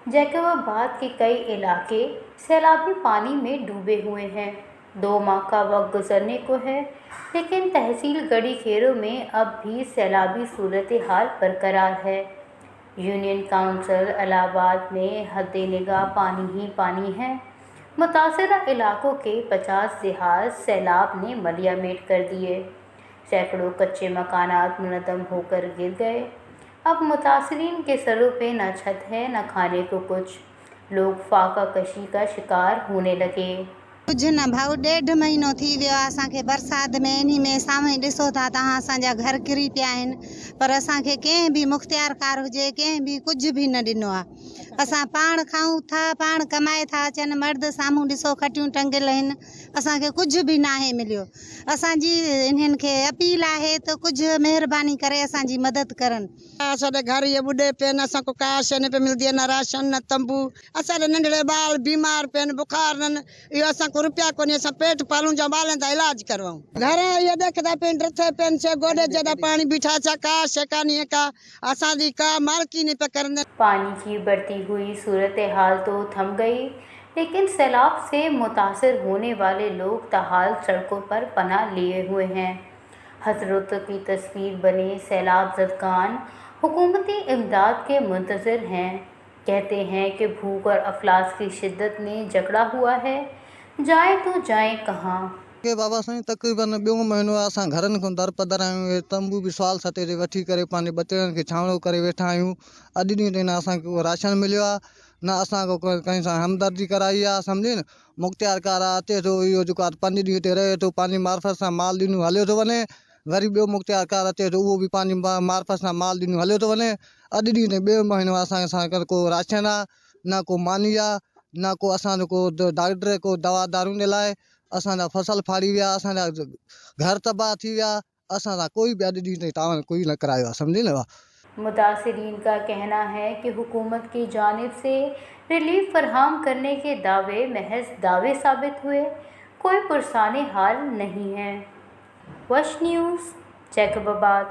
जैकबाबाद के कई इलाके सैलाबी पानी में डूबे हुए हैं। 2 माह का वक्त गुजरने को है, लेकिन तहसील गढ़ी खेरो में अब भी सैलाबी सूरत हाल बरकरार है। यूनियन काउंसिल इलाहाबाद में हद निगाह पानी ही पानी है। मुतासरा इलाकों के 50 देहात सैलाब ने मलियामेट कर दिए। सैकड़ों कच्चे मकानात मुनदम होकर गिर गए। अब मुतासरीन के सरों पे न छत है न खाने को कुछ। लोग फाका कशी का शिकार होने लगे। कुझु न भाऊ, 1.5 महीनो थी वियो आहे असांखे बरसात में। इन्ही में साम्हूं ॾिसो था तव्हां, असांजा घर किरी पिया आहिनि, पर असांखे कंहिं बि मुख़्तियारकार हुजे, कंहिं बि कुझु बि न ॾिनो आहे। असां पाण खाऊं था, पाण कमाए था अचनि। मर्द साम्हूं ॾिसो खटियूं टंगियल आहिनि, असांखे कुझु बि नाहे मिलियो। असांजी इन्हनि खे अपील आहे त कुझु महिरबानी करे असांजी मदद करनि। असांजे घर इहे ॿुॾे पिया आहिनि, असांखे का शइ न पई मिलंदी आहे, न राशन न तंबू। असांजा नंढड़े ॿार बीमार पिया आहिनि, बुखार आहिनि, इहो असांखे रुपया कोन्हे, असां पेट पालूं जा ॿारनि जा इलाज करवाऊं। घर इहे ॾेखंदा पिया आहिनि, ॾथे पिया आहिनि, छे गोॾे जेॾा पाणी बीठा, छा का शइ कान्हे का, असांजी का मालिकी न पिया करनि। पानी की बढ़ती हुई सूरत हाल तो थम गई, लेकिन सैलाब से मुतासर होने वाले लोग ताहाल सड़कों पर पनाह लिए हुए हैं। हजरत की तस्वीर बने सैलाब ज़दगान हुकूमती इमदाद के मुंतज़िर हैं। कहते हैं कि भूख और अफलास की शिद्दत ने जकड़ा हुआ है, जाए तो जाए कहाँ। के बाबा साईं, तक़रीबन ॿियो महीनो आहे असां घरनि खां दरपदर आहियूं। इहे तंबू बि सवाल सते ते वठी करे पंहिंजे बचड़नि खे छावणो करे वेठा आहियूं। अॼु ॾींहुं ताईं न असांखे को राशन मिलियो आहे, न असांखे कंहिं सां हमदर्दी कराई आहे, सम्झी न। मुख़्तियारकार अचे थो, इहो जेको आहे 5 ॾींहं हिते रहे थो, पंहिंजी मार्फ़त सां माल ॾिनो हलियो थो वञे। वरी ॿियो मुख़्तियारकार अचे थो, उहो बि पंहिंजी मार्फ़त सां माल ॾिनो हलियो थो वञे। अॼु ॾींहुं ताईं ॿियो महीनो असांखे सां गॾु को राशन आहे, न को मानी आहे, न को असांजो को डॉक्टर को दवा दारू जे लाइ। असांजा फसल फाड़ी विया, असांजा घर तबाह थी विया, असां सां कोई बि अॼु ॾींहुं ताईं तावन कोई न करायो आहे, सम्झी न। मुतासरीन का कहना है कि हुकूमत की जानिब से रिलीफ फराहम करने के दावे महज दावे साबित हुए, कोई पुरसाने हाल नहीं है। वश न्यूज़, जैकबाबाद।